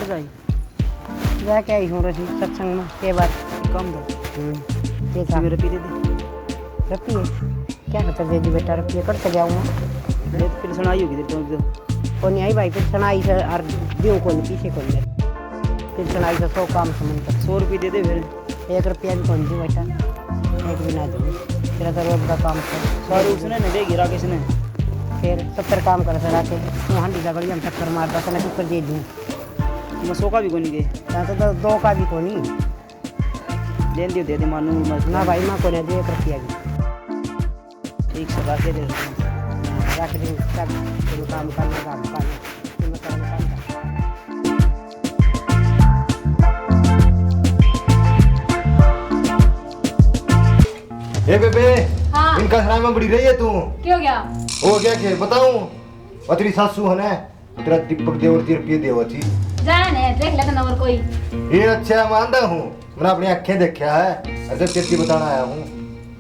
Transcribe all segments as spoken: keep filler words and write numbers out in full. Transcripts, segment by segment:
जाई। जाके आई हूँ रसी सत्संग में, के बात? काम दो। हम्म। के काम? मेरे पी दे दे। रपिए? क्या करता दे दी बेटा, रपिए कट के जाऊँगा। ये तो पेंशन आई होगी तेरे तो। कोनी आई भाई, पेंशन आई से, और दियो कोनी, पीछे कोनी। पेंशन आई से सौ काम समझ कर। सौ रुपये दे दे फिर। एक रुपया भी कोनी दी बेटा, एक भी ना दूँ। तेरा तो रोज का काम था। सारे उसने नहीं देगी राकेश ने। फिर सत्तर काम कर सरा के, तू हांडी का गलियां में चक्कर मारता, तने कुकर दे दूँ। मैं सौ का भी कोनी दे। हाँ, तो दो, दो का भी कोनी। लेन दियो, दे दे मानू, मैं ना भाई, मैं कोनी दे एक रुपया भी। ठीक से रखे दे। रख दे, चल, तू काम कर, मैं काम कर, तू मैं काम कर। ए बेबे, हाँ। इनका सराय में बड़ी रही है तू। क्या हो गया? हो गया के बताऊं? और तेरी सासू है ना, तेरा दीपक देवर ती रुपये देवा थी। जा ने, देख ले तन्ने और कोई। ये अच्छा है, मैं आंधा हूँ, मैंने अपनी आंखें देखा है, अगर तेरे बताना आया हूँ।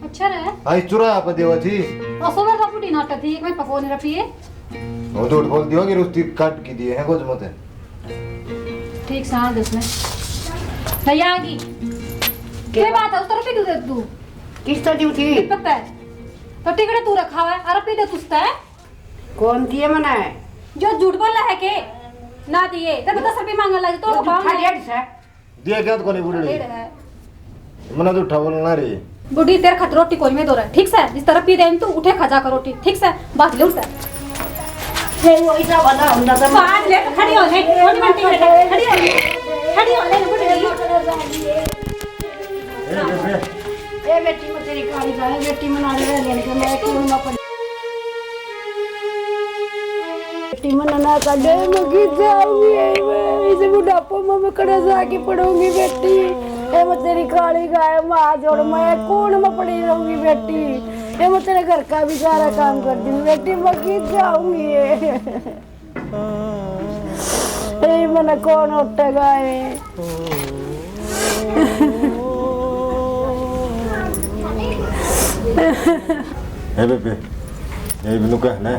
अच्छा रे। हाँ, इस चुराया पे देवा थी। और सुबह का बुढ़ी नाटक थी, एक मैं पकोने रुपये। वो झूठ बोल दियो कि रुस्ती काट की दिए हैं कुछ मत। ठीक से हाँ, दस में। भैया आ गई। क्या बात है, उस तरफ क्यों दे तू? किस तरह दी थी? पता है। तो टिकट तू रखा हुआ है, अरे पी दे तुझता है। कौन दिए मना है? जो झूठ बोला है के? ना दिए, तब दस रुपये मांगने लगे तो वो पाँव झूठा नहीं। डेढ़ सौ। दिया क्या तो कोनी बुढ़ी? डेढ़ है। मना तो उठा बोलना रे। बुढ़ी तेरे खातिर रोटी कोई में दो रहा, ठीक से? जिस तरह पी दे तू उठे खा जा कर रोटी, ठीक से? बात ले उठा। ये वो ऐसा बंदा हम ना कर। बात ले खड़ी हो ले, छोटी बंटी है, खड़ी हो ले, खड़ी हो ले बुढ़ी। ए बेबे, ए बेटी में तेरी काली गाय, बेटी में नाले रह लेने के मैं क्यों ना पड़ी। बेटी मन ना काटे, मैं की जाऊंगी, मैं इस बुढ़ापे में मैं कड़े जाके पड़ूंगी बेटी। ए मैं तेरी काली गाय, मैं हाथ जोड़, मैं कौन में पड़ी रहूंगी बेटी। ए मैं तेरे घर का भी सारा काम कर दूंगी बेटी, मैं की जाऊंगी। ए मने कौन उठेगा ए? ए बेबे, ये भी नुका है ना,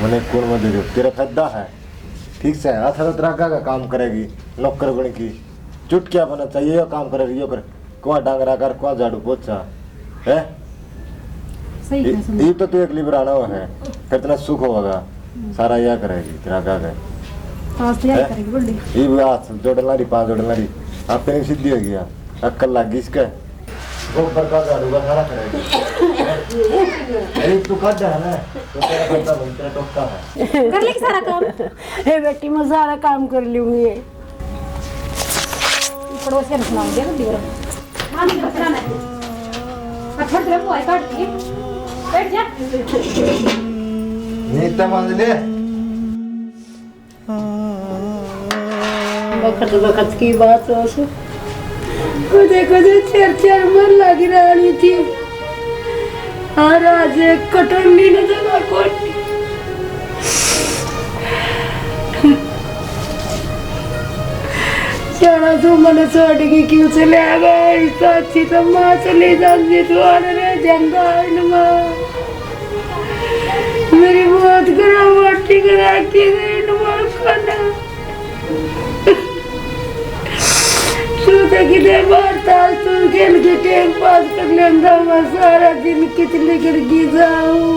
मने कौन मत दे दो, तेरा फायदा है। ठीक से, आथा तो तेरा का काम करेगी, नौकर बन की। चुटकिया बना चाहिए, यो काम करे, यो कर, कुआ डांगरा कर, कुआ झाड़ू पोछा, है? सही ये, कहा सुन। ये तो तू एकली बराना हो है, फिर इतना सुख होगा, हम्म। सारा या करेगी, तेरा का है? आज तो या हैं? करेगी, बोल दे। ये भी हाथ जोड़न लारी, पाँव जोड़न लारी, आप कहीं सीधी हो गया, अक्कल लग गई इसके। गोबर का झाड़ू का सारा करेगी। अरे तू काट है ना, तो तेरा करता बन, तेरा टोकता है। कर लेगी सारा काम। ए बेटी, मैं सारा काम कर लूंगी। पड़ोसियां ने सुना दे बंदी और। मामी का सुना ना। और थोड़ी देर वो आई काट दिए। बैठ जा। नीता मान ले। बखत बखत की बात हो सु। कुदे कुदे चर चर मन लग रही थी। और आज एक कटोरी ने जगह कोनी। जाना तू मने छोड़ के क्यों चले आ गए? इससे अच्छी तो माँ चली जाती, तू आने रह जाता है ना माँ। मेरी मौत करा, माटी करा के गई ना माँ खाना। तू तो कितने मारता, तू खेल के टाइम पास कर लेता, मैं सारा दिन कितने कर की जाऊँ।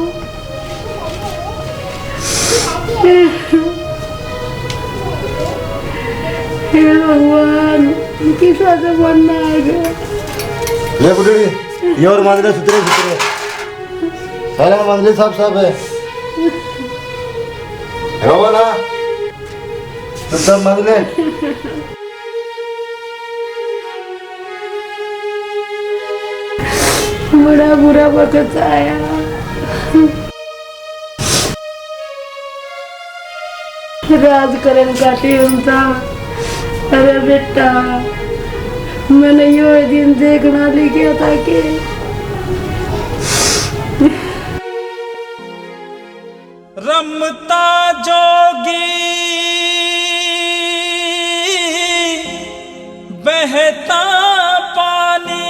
हे भगवान, किसा जमाना आ गया। ले बुढ़ड़ी, ये और मांजरे सुथरे सुथरे। सारे मांजरे साफ साफ है। रोवो ना। तू सब मांजरे। बड़ा बुरा वक्त आया। राज करन का टेम था। अरे बेटा, मैंने यो दिन देखना लिखा था के रमता जोगी बहता पानी,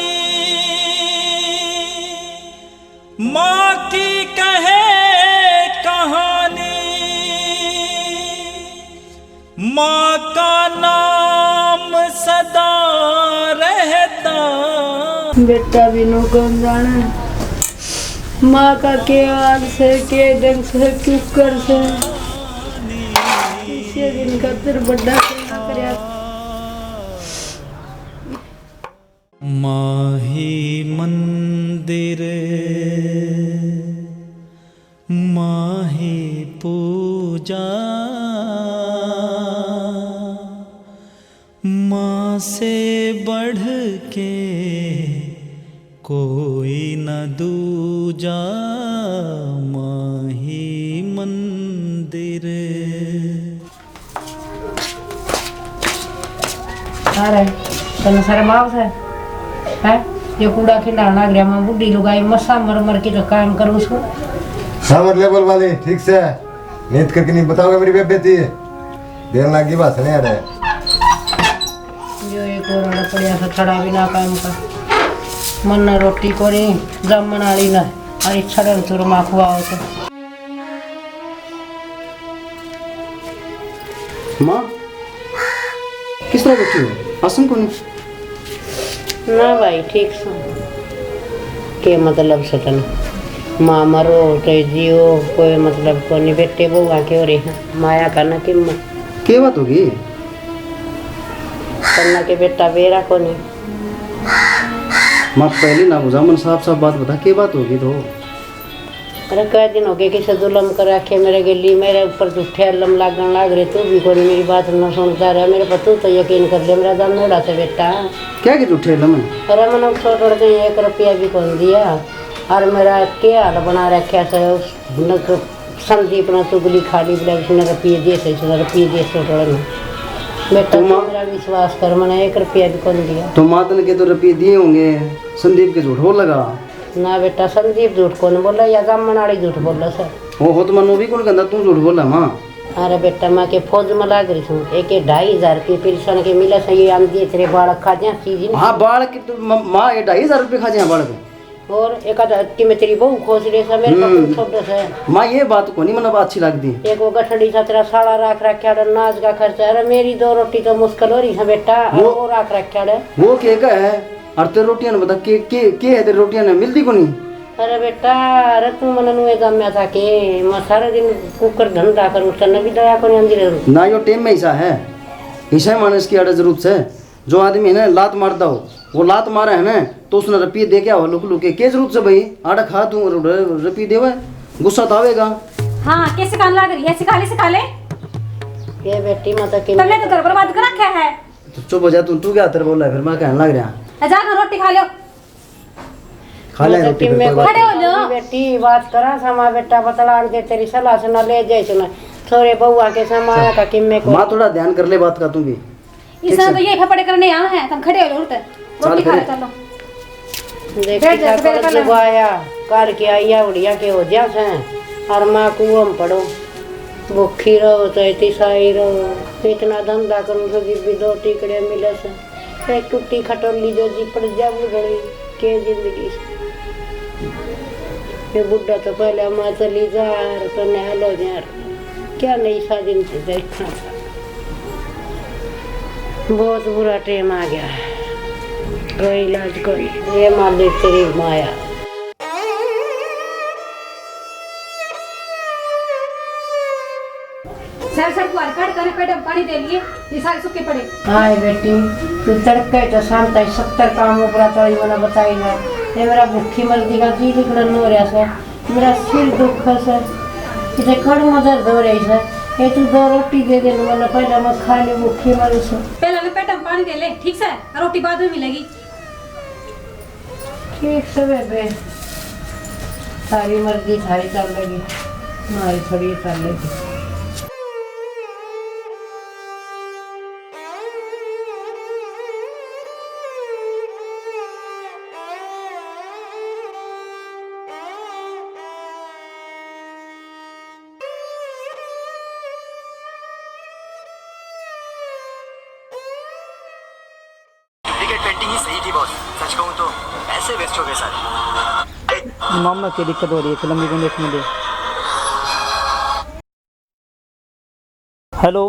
माँ की कहे कहानी। माँ का नाम सदा रहता। बेटा बिनु कौन जाने माँ का के हाल से, के ढंग से, क्यों कर से। इसे दिन खातिर बड़ा करना करया। माँ ही मंदिर, माँ ही पूजा, माँ से बढ़ के कोई न दूजा, माँ ही मंदिर। अरे, तन्ने शर्म आवे से? हैं? ये कूड़ा खिंडाना गया, मैं बूढ़ी लुगाई मसा मर मर के तो काम करूँ सु। सावर लेवल वाली, ठीक से। नीत करके नहीं बताओगे मेरी बेबे थी। देर लागी भाषण यार है। जो एक और आना पड़या था, खड़ा भी ना काम का। मन ना रोटी कोनी, जामन आली ना। अरे, छड़न चूरमा खुआओ तो। माँ, किस तरह बैठी हो? आसन कोनी? ना भाई, ठीक सू। के मतलब सटन? माँ मरो चाहे जियो, कोई मतलब कोनी। बेटे बहुआ के हो रहे हैं, माया का ना कीमत। के बात होगी? तन्ना के बेटा बेरा कोनी। माँ, पहले ना बुझा, मन साफ साफ बात बता, के बात होगी तो? अरे, कै दिन हो गए, किसे जुलम कर रखे मेरे गेली, मेरे ऊपर झूठे अलम लागण लाग रहे, तू भी कोनी मेरी बात ना सुनता रहा। मेरे पर तू तो यकीन कर ले, मेरा जान उड़ा से बेटा। क्या के झूठे अलम है? अरे, मैंने छोड़ छोड़ के एक रुपया भी कौन दिया। और मेरा के हाल बना रखा से उस नक-, संदीप ने चुगली खा ली, बोला, इसने रुपये दिए से, इसने रुपये दिए से, छोड़ में। बेटा, तो तू माँ मेरा विश्वास कर, मैंने एक रुपया भी कौन दिया। तो माँ तने के तो रुपये दिए होंगे, संदीप के झूठ बोलेगा। ना बेटा, संदीप झूठ कौन बोला, या जामन वाली झूठ बोला सर? ओहो, तो मनु भी कौन कहता तू झूठ बोला माँ? अरे बेटा, मैं के फौज में लाग रही हूँ, एक, एक ढाई हजार रुपये पेंशन के मिले से, ये आंधी तेरे बालक खा जा चीज नहीं। हाँ, बालक तो म-, माँ, ये ढाई हजार रुपये खा जाए बालक। और एक आध हत्ती में तेरी बहू खोस ले से, मेरे हम्म। पकड़ छोड़ से। माँ, ये बात को नहीं मतलब अच्छी लगती। एक वो गठड़ी सा तेरा साला राख रखा है, नाज का खर्चा। अरे मेरी दो रोटी तो मुश्किल हो रही है बेटा, वो, वो राख रखा है। वो के का है? और तेरे रोटियां ने बता, के, के, के है तेरे रोटियां ने मिलती कोनी? अरे बेटा, अरे तू मने नुए जाम्या था के? मैं सारे दिन कुकर धंधा करूँ, तन्ने भी दया कोनी आंदी रहूँ। ना, यो टेम में ऐसा है, ऐसा ही मानस की आड़ा जरूरत से। जो आदमी है ना लात मारता हो, वो लात मारे है ना, तो उसने रुपये दे के आओ लुक लुक के। के जरूरत से भाई, आड़ा खा तू, रुपये देवे, गुस्सा तो आवेगा। हाँ, कैसे कान लाग रही है? सिखा ले, सिखा ले। ये बेटी, मैं तो के तन्ने तो घर बर्बाद कर रखा है। तो चुप हो जा तू, तू क्या तेरे बोला है? फिर मैं कहने लग रहा। ए, जा घर रोटी खा लो। खा ले मैं तो रोटी, फिर किम्मे कोई को बात खड़े हो नहीं। लो। बेटी, बात करा समा बेटा, बतलान दे, तेरी सलाह से ना ले जाए सुना। छोरे बहुआ के समाया का किम्मे को। माँ, थोड़ा ध्यान कर ले बात का तू भी। इसने तो ये फपड़े करने आया है, तुम खड़े हो लो उठ। चल रोटी खा फिर। ले, चलो। देख बैठ जा, कितना सवेरे कर पहले। जुगाया, कर के आइया उड़िया के हो जा से। और माँ कुआं में पड़ो। भूखी रहो, चाहे तिसाई रहो। इतना धंधा करूँ, तो जिब भी दो टिकड़े मिले से। एक टूटी खटोली जो जी पड़ जा बुढ़ड़ी, के जिंदगी। ये बुढ़ा तो पहले माँ चली जा, और तो नहल हो जा। क्या नहीं सा दिन से देखा। बहुत बुरा टेम आ गया है। कोई इलाज कोई। ये मालिक तेरी माया। सर, सर, कुआर काट कर पेट में पानी दे लिए, ये सारे सूखे पड़े। हाय बेटी, तू तड़के तो शाम तक सत्तर काम ऊपरा तो ये मैंने बताई ना। ये मेरा भूखी मरदी का जी लिखना नो रहा सर, मेरा सिर दुख है सर, इसे कड़ में दर्द हो रही सर। ये तू दो रोटी दे दे, मैंने पहले मैं खा ले, भूखी मरू सर। पहले ना पेट में पानी दे ले, ठीक सर, रोटी बाद में मिलेगी। ठीक से बेबे, थारी मर्जी, थारी चल लगी, हमारी थोड़ी चल लगी। डुप्लीकेट पेंटिंग ही सही थी बॉस, सच कहूँ तो पैसे वेस्ट हो गए सारे। मामा, की दिक्कत हो रही है, फिल्म भी कोनी देखने दे। हेलो।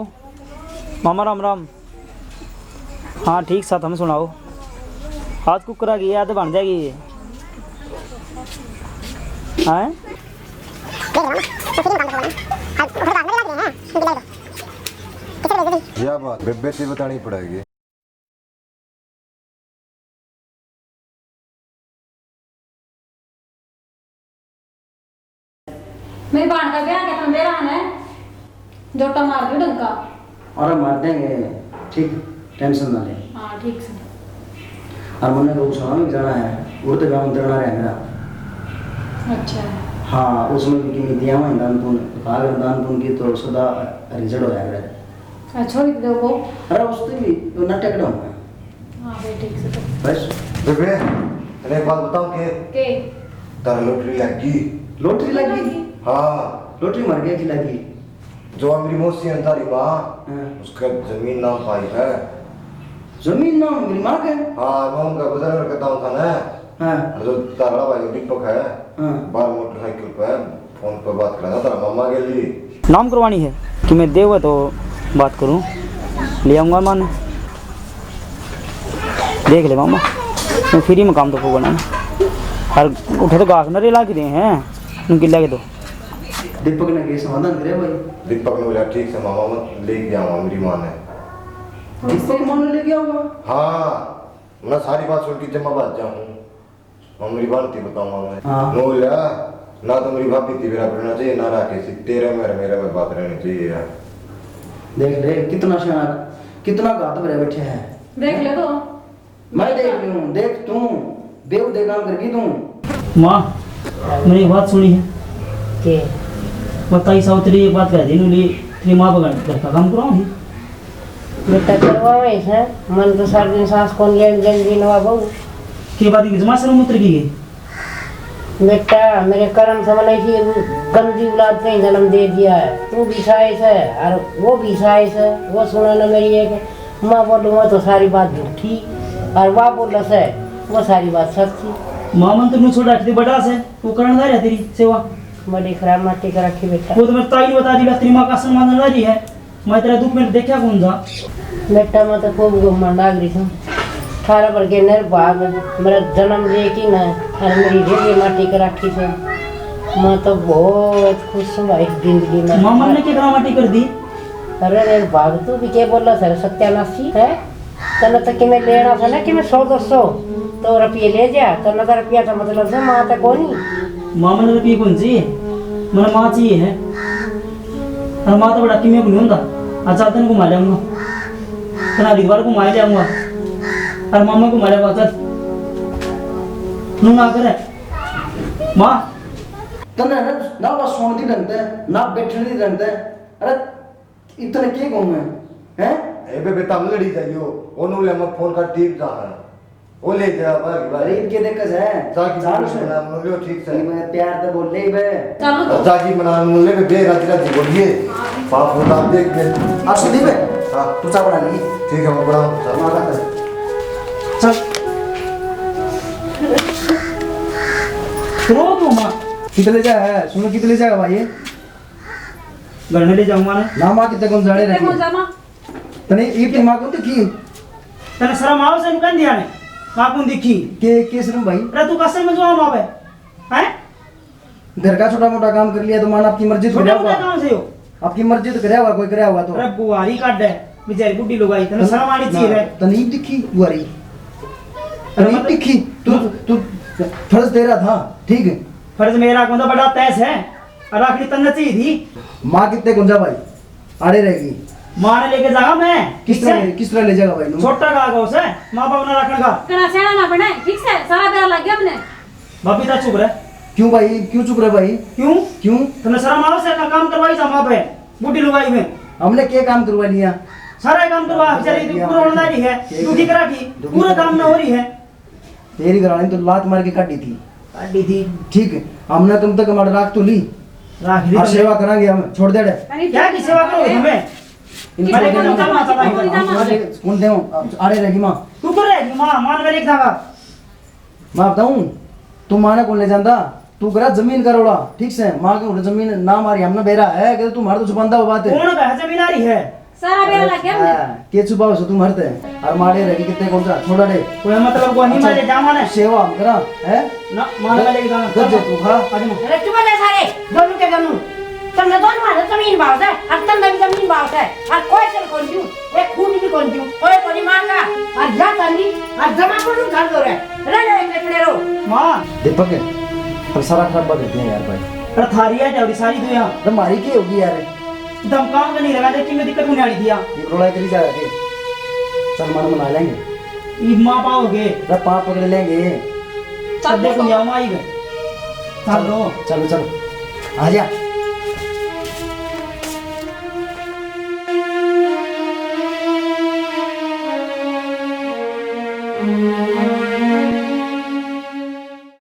मामा राम राम। हाँ ठीक सा, तुम सुनाओ। आज कुकर आ गई, आज बन जाएगी ये। हैं? या बात बेबे से बतानी पड़ेगी। मेरी भाण का ब्याह के थम बेरा है, जोटा मार दो डंका। अरे मार देंगे, ठीक, टेंशन ना ले। हाँ ठीक से। और मन्ने लोग सुना में जाना है, उड़ते गाँव में तेरा रह मेरा। अच्छा। हाँ, उसमें भी किमी दिया हुआ दान पुण्य, भाग दान पुण्य की तो सदा रिजल्ट हो जाएगा। अच्छा, छोड़ दो वो। अरे उससे भी तो नाटक डालूंगा। हाँ भाई, ठीक से तो। बस। बेबे, तने एक बात बताऊं के? के? तारा लॉटरी लग गई। लॉटरी लग गई? हाँ। लॉटरी मर गया कि लग गई? जो मेरी मौसी है, तारी माँ, हाँ। उसका जमीन नाम पाई है। जमीन नाम मेरी माँ के? हाँ, मैं उनका गुजर करता हूँ था ना। हाँ। और जो तारा भाई दीपक है, हाँ। बाहर मोटरसाइकिल पे फोन पे बात करा था, तारा मामा के लिए। नाम करवानी है कि मैं देव है तो बात करूँ, ले आऊँगा माँ ने। देख ले मामा, मैं फ्री में काम तो खूब बनाना। और उठे तो घास न रेला के दे हैं, उनकी ला के दो। दीपक ने के समाधान करे भाई? दीपक ने बोला, "ठीक से मामा, मत लेके आऊंगा मेरी माँ ने।" दीपक माँ ने लेके आऊंगा? हाँ, मैं सारी बात सुन के जमा बात जाऊँ। मैं मेरी बात नहीं बताऊंगा मैं। हाँ। मैं बोला, "ना तो मेरी भाभी थी मेरा रहना चाहिए, ना राकेश थी, तेरे में मेरे में बात रहनी चाहिए यार।" देख ले, कितना सियाना, कितना घात भरे बैठे हैं। देख ले तो। मैं देख लूं, देख तू, बेहूदे काम करगी तू। माँ, मैंने एक बात सुनी है। के? बताई साहु, तेरी एक बात कह दी, नूली, तेरी माँ बगैर घर का काम कराऊंगी। बेटा, करवावे से, मन तो सारा दिन सांस कौन लेन देन दी नवा बहू। के बात की जमा शर्म उतर गई है? बेटा, मेरे कर्म से मैंने इसी गंदी औलाद को ही जन्म दे दिया है। तू भी साइस है और वो भी साइस है। वो सुनो ना मेरी एक, मैं बोलूँ वो तो सारी बात झूठी, और वह बोला से वो सारी बात सच्ची। माँ, मन तो न्यू छोटा रख दे, बड़ा से वो करण जा रहा तेरी सेवा। बड़ी खराब माटी का रखी बेटा। वो तो मैं ताई ने बता दी, तेरी माँ का सम्मान जा रही है। मैं तेरा दुख में देखा कौन था? बेटा, मैं तो खूब घूमण लाग रही हूँ। थारा बरगे निर्भाग, मेरा जन्म लेके ना, और मेरी रेगे माटी कर रखी से। मैं तो बहुत खुश हूँ भाई जिंदगी में। मामा ने क्या माटी कर दी? अरे निर्भाग, तू भी क्या बोला सर, सत्यानाशी है। तने तो किमें लेना था ना, किमें सौ दो सौ, तो रुपये ले जा। तने तो रुपया का मतलब से माँ तो कोनी। मामा ने रुपये कौन चाहिए, मैंने माँ चाहिए है। और माँ तो बड़ा किमें को नहीं होता। अच्छा, तने घुमा ले आऊंगा, तने हरिद्वार घुमा ले आऊंगा, और मामा घुमा ले आऊंगा। चल, नू ना करे माँ। तने ना, ना बस सुन दी ढंग ते, ना बैठने दी ढंग ते। अरे इतने के कहूँ मैं, हैं? ए बे, बेटा, हम लड़ी जाइयो। ओनू ले मैं फोन कर टीम जा है। ओ ले जा, भाई, भाई। अरे इनके देख से। जाकी चार मना लो, ठीक से। ये मैं प्यार से बोल ले बे। चलो तो। जाकी मना लो, ले बे, बे, राजी, राजी बोलिए। पाप होता देख बे। आ सुनी बे। हाँ। तू चाय बना ली। ठीक है, मैं बनाऊँ चाय। माता कर। चल। रो तू माँ। कित ले जा है? सुनो, कित ले जाएगा भाई? घर में ले जाऊंगा ना। ना माँ, कितने कौन जाने कितने रही? कौन जा माँ? तने ईब ती माँ कौन दिखी? तने शर्म आओ से नुकन दिया ने। माँ कौन दिखी? के, के शर्म भाई? अरे तू कसम में जो माँ बे? हैं? घर का छोटा मोटा काम कर लिया तो मान आपकी मर्जी तो छोटा करया मोटा होगा। काम से हो। आपकी मर्जी तो करया होगा, कोई करया होगा तो। अरे बुआरी काट दे, बेचारी बुढ़ी लुगाई, तने तने शर्म आनी चाहिए ना, रे। तने ईब दिखी बुआरी? अरे तने ईब मतलब दिखी? तू, तू फर्ज तेरा था, ठीक है? फर्ज मेरा कौन था, बड़ा तैस है। और आखिरी तन्ने चाहिए थी। माँ कितने कौन जा भाई? आड़े रहेगी। माँ ने लेके जाऊंगा मैं। किस ठीक से? तरह, किस तरह ले जाएगा भाई नू? छोटा का आगा उसे, माँ बाप ना रखने का। कड़ा सियाना ना बने, ठीक से? सारा बेरा लग गया हमने। भाभी ता चुप रह। क्यों भाई, क्यों चुप रहे भाई? क्यों? क्यों? तन्ने शर्म आओ से ना काम करवाई जा माँ पे, बूढ़ी लुगाई में। हमने क्या काम करवा लिया? सारा काम करवा, बेचारी तू पूरा होने रही है, दुखी करा की, पूरा काम ना हो रही है। तेरी घरानी तो लात मार के काटी थी। काटी थी। ठीक है, हमने कम से कम राख तो ली। राख ली और तो सेवा करांगे हम, छोड़ दे रे। अरे क्या की सेवा करोगे हमें? इनको मैंने दे कौन दे। कहा था? कौन दे? आड़े रहेगी माँ। तू तो रहेगी माँ, मान मेरे एक जागा। मैं बताऊँ, तू माँ ने कौन ले जाता? तू करा जमीन का रोला, ठीक से? माँ के उठे जमीन ना मारी, हमने बेरा है कि तू मार तो छुपांदा हो बात है। कौन कहा जमीन आ रही है? सारा बेरा लग गया हमने। हाँ, के छुपाओ सो तुम हरते? और मारे रह गए कितने कौन सा? छोड़ा रे। कोई मतलब को नहीं अच्छा, मारे जावा ने। सेवा हम करा, हैं? ना, मार में लेके जाना। कर दे तू, हाँ। आज ना। अरे चुप हो जा सारे, दोनों के दोनों। तुमने दोनों मारे जमीन भाव से, और तुमने भी जमीन भाव से, और कोई चल कौन क्यों? एक खून भी कौन क्यों? कोई कोनी मांगा, और या तनी, और जमा को घर दो रे। रे, रे, रे, रे, रो। माँ। दीपक, हम सारा खराबा कर दिया यार भाई। अरे थारी है, तेरी सारी दुनिया। अरे मारी की होगी यार? तो हम काम का नहीं लगा, लेकिन मैं दिक्कत नहीं आनी दिया। ये रोला करी जाएगा के? चल, मन मना लेंगे। ये माँ पाओगे? अरे पाँव पकड़ लेंगे। चल, देखो, यहाँ आई गए। चलो। चलो, चलो। आ जा।